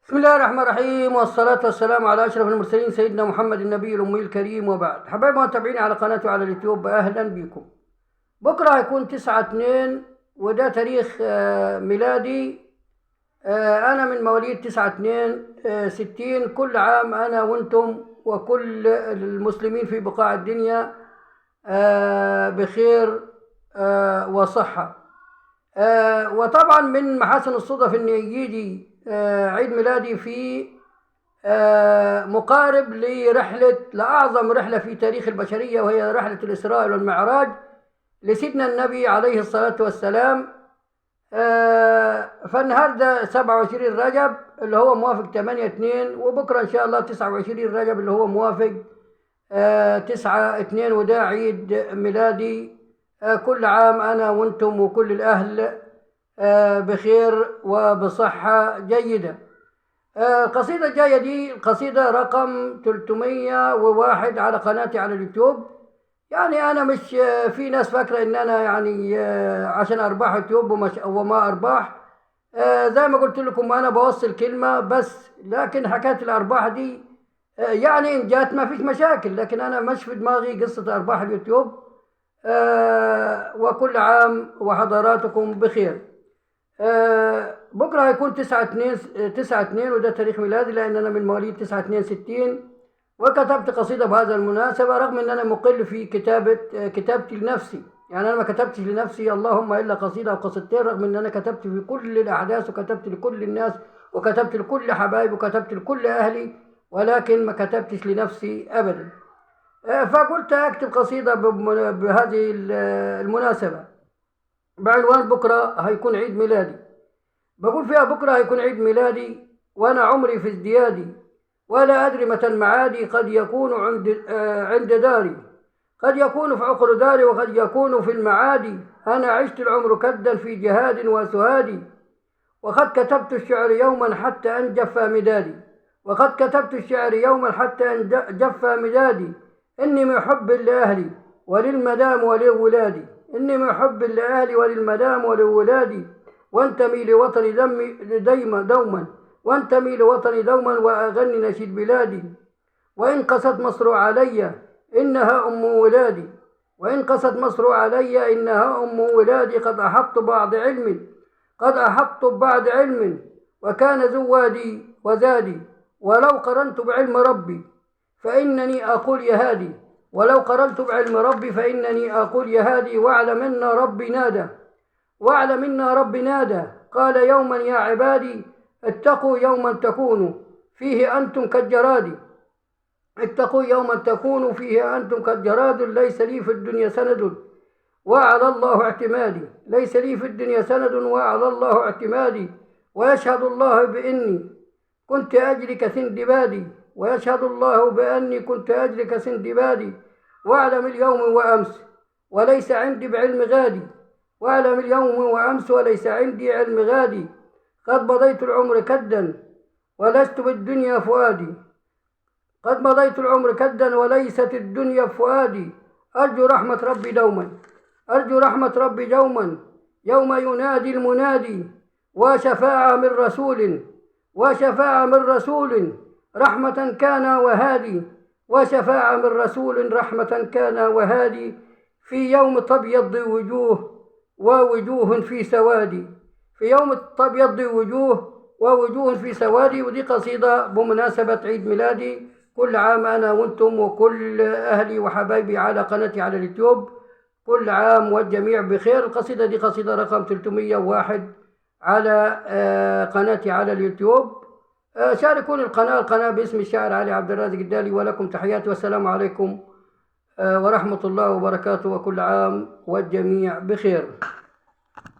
بسم الله الرحمن الرحيم، والصلاة والسلام على أشرف المرسلين سيدنا محمد النبي الأمي الكريم، وبعد. حبايبي متابعيني على قناتي على اليوتيوب، أهلا بكم. بكرة هيكون 9/2، وده تاريخ ميلادي. أنا من مواليد 9/2/60. كل عام أنا وأنتم وكل المسلمين في بقاع الدنيا بخير وصحة. وطبعا من محاسن الصدف إن يجي عيد ميلادي في مقارب لرحلة، لأعظم رحلة في تاريخ البشرية، وهي رحلة الإسراء والمعراج لسيدنا النبي عليه الصلاة والسلام. فالنهاردة 27 رجب اللي هو موافق 8/2، وبكرة إن شاء الله 29 رجب اللي هو موافق 9/2، وده عيد ميلادي. كل عام أنا وأنتم وكل الأهل بخير وبصحة جيدة. القصيدة الجاية دي القصيدة رقم 301 على قناتي على اليوتيوب. يعني أنا مش في ناس فاكرة إن أنا يعني عشان أرباح يوتيوب وما أرباح. زي ما قلت لكم أنا بوصل كلمة بس، لكن حكاية الأرباح دي يعني إن جات ما فيش مشاكل، لكن أنا مش في دماغي قصة أرباح اليوتيوب. وكل عام وحضراتكم بخير. بكرة هيكون 9/2، وده تاريخ ميلادي لأن أنا من مواليد 9/2/60. وكتبت قصيدة بهذا المناسبة رغم أن أنا مقل في كتابتي لنفسي. يعني أنا ما كتبتش لنفسي اللهم إلا قصيدة أو قصيدتين، رغم أن أنا كتبت في كل الأحداث وكتبت لكل الناس وكتبت لكل حبايبي وكتبت لكل أهلي، ولكن ما كتبتش لنفسي أبدا. فقلت أكتب قصيدة بهذه المناسبة بعنوان بكرة هيكون عيد ميلادي. بقول فيها: بكرة هيكون عيد ميلادي وأنا عمري في ازديادي، ولا أدري متى المعادي. قد يكون عند داري، قد يكون في عقر داري، وقد يكون في المعادي. أنا عشت العمر كدا في جهاد وسهادي، وقد كتبت الشعر يوما حتى أن جف مدادي، وقد كتبت الشعر يوما حتى أن جف مدادي. إني من حب لأهلي وللمدام ولولادي، إني من حب لأهلي وللمدام ولولادي. وانتمي لوطني دايما دوما، وانتمي لوطني دوما، وأغني نشيد بلادي. وإن قست مصر علي إنها أم ولادي، وإن قست مصر علي إنها أم ولادي. قد أحط بعض علم، قد أحط بعض علم، وكان زوادي وزادي. ولو قرنت بعلم ربي فإنني أقول يا هادي، ولو قرنت بعلم ربي فإنني أقول يا هادي. واعلم أن ربي نادى، واعلم أن ربي نادى، قال يوما يا عبادي اتقوا يوما تكونوا فيه أنتم كالجراد، اتقوا يوما تكونوا فيه أنتم كالجراد. ليس لي في الدنيا سند وعلى الله اعتمادي، ليس لي في الدنيا سند وعلى الله اعتمادي. ويشهد الله بإني كنت أجري كسندبادي، ويشهد الله بأني كنت أجري كسندبادي. واعلم اليوم وأمس وليس عندي بعلم غادي، واعلم اليوم وأمس وليس عندي علم غادي. قد مضيت العمر كدا ولست بالدنيا فؤادي، قد مضيت العمر كدا وليست الدنيا فؤادي. أرجو رحمة ربي دوما، أرجو رحمة ربي دوما، يوم ينادي المنادي. وشفاعة من رسول، وشفاعة من رسول رحمة كان وهادي، وشفاعة من رسول رحمة كان وهادي. في يوم تبيض وجوه ووجوه في سوادي، في يوم تبيض وجوه ووجوه في سوادي. ودي قصيدة بمناسبة عيد ميلادي. كل عام أنا وأنتم وكل أهلي وحبايبي على قناتي على اليوتيوب، كل عام والجميع بخير. القصيدة دي قصيدة رقم 301 على قناتي على اليوتيوب. شاركوني القناة باسم الشاعر علي عبد الرازق الدالي. ولكم تحياتي، والسلام عليكم ورحمة الله وبركاته، وكل عام والجميع بخير.